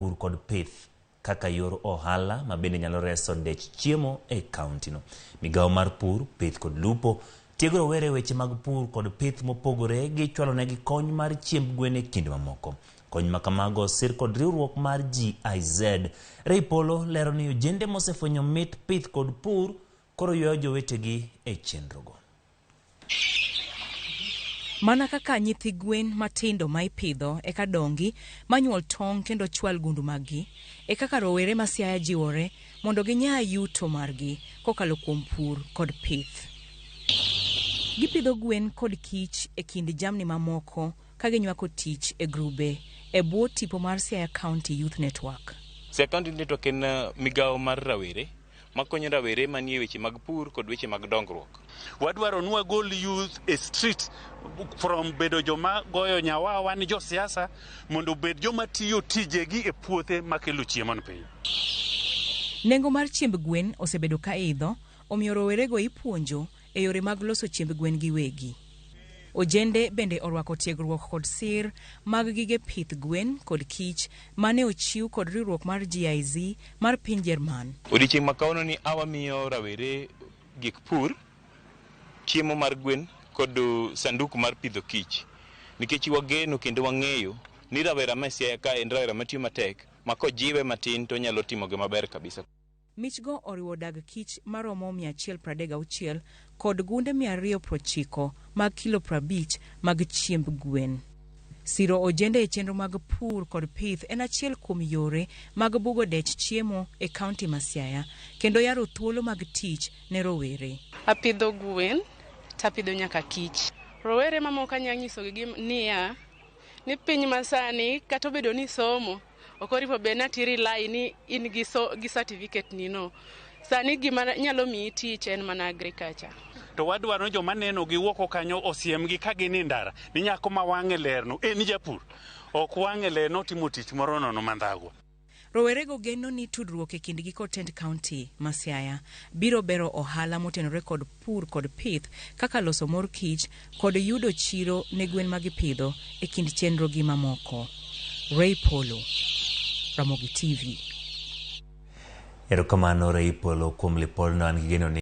Pur kod pith kaka yor ohala ma bende nyalo reso dech chiemo e kaontino. Migawo mar pur, pith kod lupo tiego rowere e weche mag pur kod pith mopogore gi chwalonegi kony mar chiemb gwen e kind mamoko. Kony ma kamago osir kod riwruok mar GIZ. Ray Polo lero ni ojende mosefwenyo mit pith kod pur koro ywayo jowetegi e chenrogo. Mana kaka nyithi gwen matindo ma ipidho eka dongi ma nyuol tong' kendo chwal gundu maggi, e kaka rowere ma Siaya jiwore mondo ginya yuto margi kokalo kuom pur kod pith. Gipidho gwen kod kich e kind jamni mamoko ka ginywako tich e grube e bwo tipo mar Siaya County Youth Network. Siaya County Youth Network en migawo mar rawere makonyo rawere manie weche mag pur kod weche mag dongruok. Wadwaro ni wagol youth e street from bedo joma goyo nyawawa ni josiasa mondo obed joma tiyo tijegi e puothe makelo chiemo ne piny. Nengo mar chiemb gwen osebedo ka idho, omiyo rowerego ipuonjo e yore mag loso chiemb gwen giwegi. Ojende bende orwako tiegruok kod sir mag gige pith gwen kod kich mane ochiw kod riwruok mar GIZ mar piny Jerman. Odiechieng' ma kawuono ni a wamiyo rawere gik pur, chiemo mar gwen kod sanduku mar pidho kich. Nikech wageno kendo wang'eyo ni rawera ma e Siaya ka en rawera matiyo matek ma kojiwe matin to onyalo timo gimaber kabisa. Michgo oriwo dag kich maromo 136 kod gunde 290 mag kilo 50 mag chiemb gwen. Siro ojende e chenro mag pur kod pith en achiel kuom yore mag bugo dech chiemo e kaunti ma Siaya kendo yaro thuolo mag tich ne rowere. Apidho gwen to apidho nyaka kich. Rowere mamoko anyalo nyisogi niya, ni piny masani kata obedo ni isomo, Ok oripo bed ni ati rely ni in gi, so, gi certificate ni no. Sani gima nyalo miyi tich en mana agriculture. To wadwaro ni joma neno gi woko kanyo osiemgi ka gin e ndara ni nyako ma wang'e lerno en japur. Ok wang'e ler notimo tich moro nono mandhagwa. Rowerego geno ni tudruok e kindgi kod tend kaunti ma Siaya biro bero ohala motenore kod pur kod pith kaka loso mor kich kod yudo chiro ne gwen ma gipidho e kind chenrogi mamoko. Ray Polo, Ramogi TV. Erokamano Ray Polo kuom lipodno an gi geno ni.